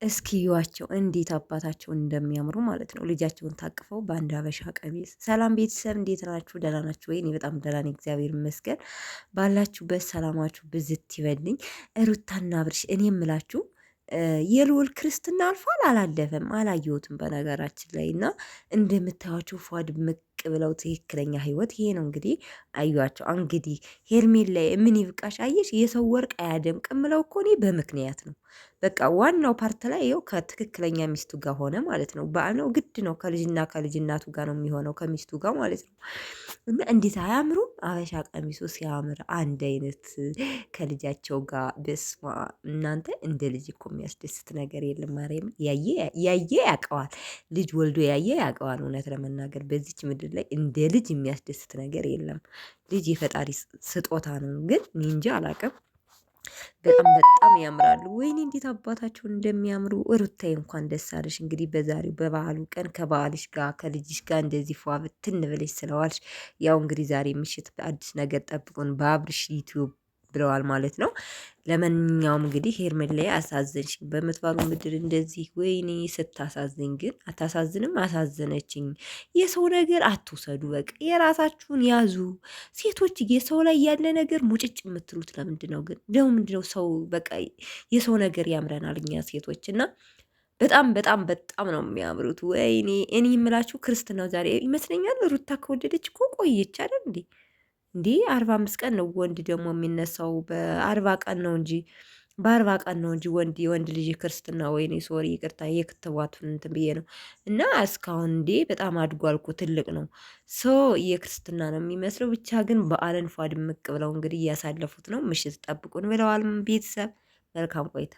እስኪ እዩዋቸው እንዴት አባታቸው እንደሚያምሩ ማለት ነው። ልጃቸውን ታቅፈው በአንድ አበሻ ቀሚስ። ሰላም ቤተሰብ እንዴት ናችሁ? ደህና ናችሁ ወይ? እኔ በጣም ደህና ነኝ፣ እግዚአብሔር ይመስገን። ባላችሁበት ሰላማችሁ ብዝት ይበልኝ። ሩታና አብርሽ እኔ የምላችሁ የልዑል ክርስትና አልፏል አላለፈም? አላየሁትም በነገራችን ላይ እና እንደምታዩቸው ፏ ድምቅ ብለው ትክክለኛ ህይወት ይሄ ነው እንግዲህ። አዩቸው እንግዲህ ሄርሜላ ምን ይብቃሽ? አየሽ የሰው ወርቅ አያደምቅም ብለው እኮ እኔ በምክንያት ነው። በቃ ዋናው part ላይ ይኸው ከትክክለኛ ሚስቱ ጋር ሆነ ማለት ነው። በዓል ነው ግድ ነው። ከልጅና ከልጅናቱ ጋር ነው የሚሆነው ከሚስቱ ጋር ማለት ነው። እና እንዴት አያምሩም? አበሻ ቀሚሱ ሲያምር አንድ አይነት ከልጃቸው ጋር በስማ እናንተ፣ እንደ ልጅ እኮ የሚያስደስት ነገር የለም። ማርያም ያየ ያየ ያውቀዋል። ልጅ ወልዶ ያየ ያውቀዋል። እውነት ለመናገር በዚች ምድር ላይ እንደ ልጅ የሚያስደስት ነገር የለም። ልጅ የፈጣሪ ስጦታ ነው። ግን እኔ እንጃ አላውቅም። በጣም በጣም ያምራሉ። ወይኔ እንዴት አባታቸው እንደሚያምሩ። ሩታዬ እንኳን ደስ አለሽ። እንግዲህ በዛሬው በበዓሉ ቀን ከበዓልሽ ጋር ከልጅሽ ጋር እንደዚህ ፏ ብትን ብለሽ ስለዋልሽ፣ ያው እንግዲህ ዛሬ ምሽት አዲስ ነገር ጠብቁን በአብርሽ ዩቲዩብ ብለዋል ማለት ነው። ለማንኛውም እንግዲህ ሄርሜላ አሳዘንሽ በምትባሉ ምድር እንደዚህ ወይኔ ስታሳዝኝ ግን አታሳዝንም? አሳዘነችኝ። የሰው ነገር አትውሰዱ፣ በቃ የራሳችሁን ያዙ። ሴቶች የሰው ላይ ያለ ነገር ሙጭጭ የምትሉት ለምንድን ነው ግን? ለምንድን ነው ሰው በቃ የሰው ነገር ያምረናል እኛ ሴቶች እና በጣም በጣም በጣም ነው የሚያምሩት። ወይኔ እኔ የምላችሁ ክርስትናው ዛሬ ይመስለኛል። ሩታ ከወደደች እኮ ቆየች አይደል እንዴ? እንዲህ 45 ቀን ነው ወንድ ደግሞ የሚነሳው በ40 ቀን ነው እንጂ በ40 ቀን ነው እንጂ ወንድ የወንድ ልጅ ክርስትና፣ ወይኔ sorry ይቅርታ፣ የክትባቱን እንትን ብዬ ነው። እና እስካሁን እንዴ በጣም አድጓል እኮ ትልቅ ነው። So የክርስትና ነው የሚመስለው። ብቻ ግን በዓልን ፏ ድምቅ ብለው እንግዲህ እያሳለፉት ነው። ምሽት ጠብቁን ብለዋል ቤተሰብ። መልካም ቆይታ።